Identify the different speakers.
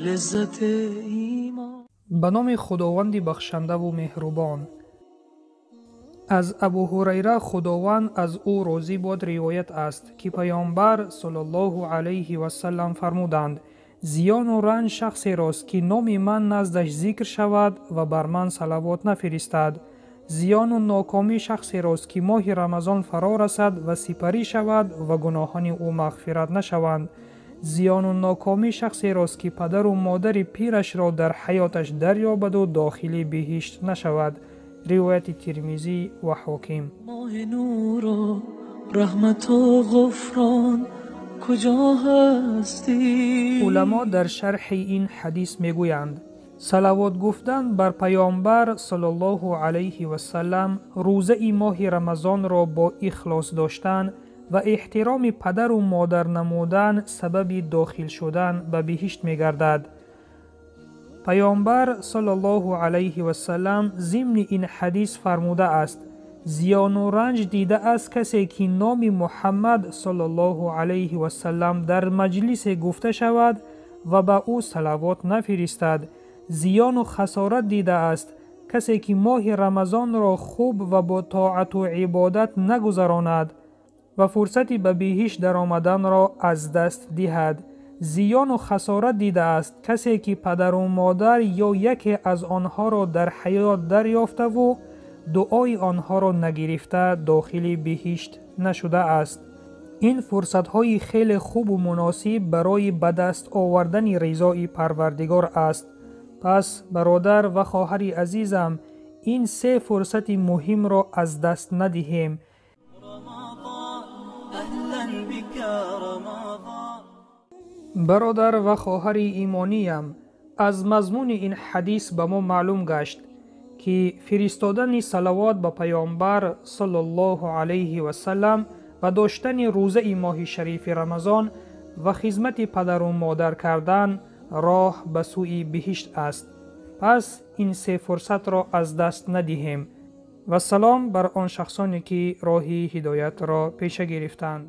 Speaker 1: Лаззати имон.
Speaker 2: Ба номи Худованди бахшандаву меҳрубон. Аз Абу Ҳурайра, Худованд аз ӯ розӣ бод, ривоят аст, ки Паёмбар саллаллоҳу алайҳи васаллам фармуданд: зиёну ранҷ шахсерост, ки номи ман наздаш зикр шавад ва бар ман салавот нафиристад. Зиёну нокомӣ шахсерост, ки моҳи Рамазон фаро расад ва сипарӣ шавад ва гуноҳони ӯ мағфират нашаванд. Зиёну нокомӣ шахсерост, ки падару модари пирашро дар ҳаёташ дарёбаду дохили биҳишт нашавад. Ривояти Тирмизӣ ва Ҳоким.
Speaker 1: Моҳи нуру раҳмату ғуфрон куҷо ҳастӣ?
Speaker 2: Уламо дар шарҳи ин ҳадис мегӯянд: салавот гуфтан бар Паёмбар саллаллоҳу алайҳи васаллам, рӯзаи моҳи Рамазонро бо ихлос доштан ва эҳтироми падару модар намудан сабаби дохил шудан ба биҳишт мегардад. Паёмбар саллаллоҳу алайҳи васаллам зимни ин ҳадис фармудааст: зиёну ранҷ дидааст касе, ки номи Муҳаммад саллаллоҳу алайҳи васаллам дар маҷлисе гуфта шавад ва ба ӯ салавот нафиристад. Зиёну хасорат дидааст касе, ки моҳи Рамазонро хуб ва бо тоату ибодат нагузаронад ва фурсати ба биҳишт даромаданро аз даст диҳад. Зиёну хасорат дидааст касе, ки падару модар ё яке аз онҳоро дар ҳаёт дарёфтаву дуои онҳоро нагирифта дохили биҳишт нашудааст. Ин фурсатҳои хеле хубу муносиб барои ба даст овардани ризои Парвардигор аст. Пас, бародар ва хоҳари азизам, ин се фурсати муҳимро аз даст надиҳем. Бародар ва хоҳари имониям, аз мазмуни ин ҳадис ба мо маълум гашт, ки фиристодани салавот ба Паёмбар саллаллоҳу алайҳи васаллам ва доштани рӯзаи моҳи шарифи Рамазон ва хизмати падару модар кардан роҳ ба сӯи биҳишт аст. Пас ин се фурсатро аз даст надиҳем. Вассалом бар он шахсоне, ки роҳи ҳидоятро пеша гирифтанд.